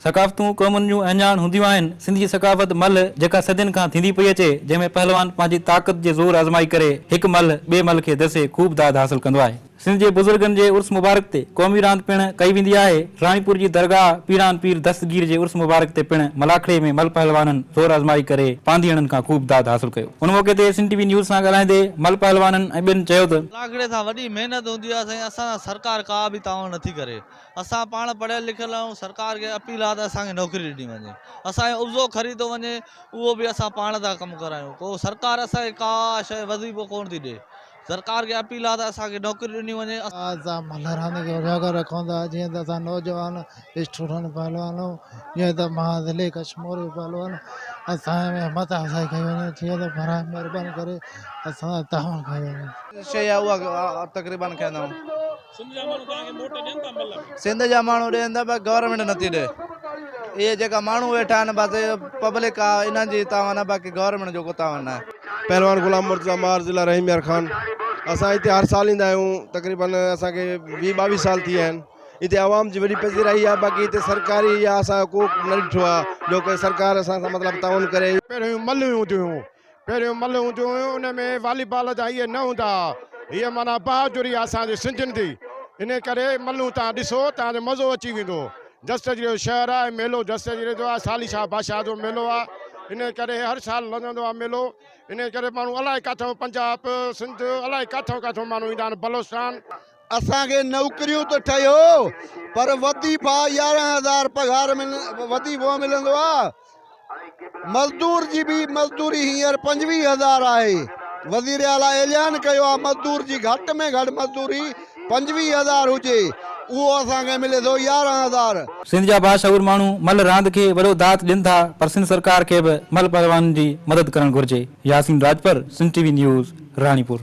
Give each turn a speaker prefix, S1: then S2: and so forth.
S1: ثقافتون قومن جون اهڃاڻ هونديون آهن. سنڌ جي ثقافت ملهه جيڪا صدين کان ٿيندي پئي اچي، جنهن ۾ پهلوان پنهنجي طاقت جي زور آزمائي ڪري هڪ ملهه ٻئي ملهه کي دسي خوب داد حاصل ڪندو آهي. سنڌ جي بزرگن جي عرس مبارڪ تي قومي راند پڻ ڪئي ويندي آهي. راڻيپور جي درگاهه پيران پير دستگير جي عرس مبارڪ تي پڻ ملاکڙي ۾ ملهه پهلوانن زور آزمائي ڪري پانڌيئڻن کان خوب داد حاصل ڪيو. ان موقعي تي سنڌ ٽي وي نيوز سان ڳالهائيندي ملهه پهلوانن ۽ ٻين چيو ته.
S2: ملاکڙي سان وڏي محنت هوندي آهي سائين اسان سان سرڪار ڪا به تعاون نٿي ڪري. اسان پاڻ پڙهيل لکيل آهيون سرڪار کي اپيل آهي ته اسان کي نوڪري ڏني وڃي اسان جو عبضو خريدو وڃي اهو به اسان پاڻ ٿا ڪم ڪرايون ڪو سرڪار اسان کي ڪا شيء وظيفو ڪونه ٿي ڏي سرڪار کي اپيل آهي ته اسان کي نوڪري ڏني وڃي.
S3: اسان ملهه راند کي اجاگر رکون ٿا جيئن ته اسان نوجوان اسٽوڊنٽ پهلوان آهيون جيئن ته مان ضلعي ڪشمور جو پهلوان اسان ۾ همت افزائي ڪئي وڃي جيئن ته براء مهرباني ڪري اسان سان تعاون ڪيو وڃي.
S2: شيء آهي اها تقريبن کائيندا آهيون.
S4: سنڌ جا ماڻهو توهان کي موٽ ڏين ٿا ملهه ۾؟
S2: سنڌ جا ماڻهو ڏين ٿا پر گورنمينٽ نٿي ڏي. اهي جيڪا ماڻهو ويٺا آهن بس پبلڪ آ انهن جي تعاون آ باقي گورنمينٽ جو ڪو تعاون ناهي.
S5: پهلوان غلام مرتضيٰ مار ضلع رحيم يار خان اسان هتي هر سال ايندا آهيون تقريبن اسان کي ويهه ٻاويهه سال ٿي ويا آهن هتي عوام جي وڏي پذيرائي آهي باقي هتي سرڪاري يا اسان ڪو نه ڏٺو آهي جو ڪي سرڪار اسان سان مطلب تعاون ڪري.
S6: پهريون ملهون هونديون هيون پهريون ملهه هونديون هيون ان ۾ والي بال جا اهي نه هوندا ها هيء معنيٰ بهادري آهي اسان جي سنڌين جي انهي ڪري ملهون توهان ڏسو توهان کي مزو اچي ويندو دستگيري جو شهر آهي ميلو دستگيري جو آهي سالي شاهه بادشاهه جو ميلو آهي انهي ڪري هر سال لڳندو آهي ميلو انهي ڪري ماڻهو الائي ڪاٿئون پنجاب سنڌ الائي ڪاٿئون ڪاٿئون ماڻهو ايندا آهن بلوچستان
S7: اسان کي نوڪريون ته ٺهيو پر وظيفا 11000 پگهار وظيفو ملندو آ مزدور جي به مزدوري هينئر 25000 آهي وزير اعليٰ اعلان ڪيو آ مزدور جي گهٽ ۾ گهٽ مزدوري 25000 هجي اهو اسان کي ملي ٿو 11000.
S1: سنڌ جا باشعور ماڻهو ملهه راند کي وڏو دات ڏين ٿا پر سنڌ سرڪار کي به ملهه پهلوانن جي مدد ڪرڻ گهرجي. Yasin Rajpar, Sindh T V news, Ranipur.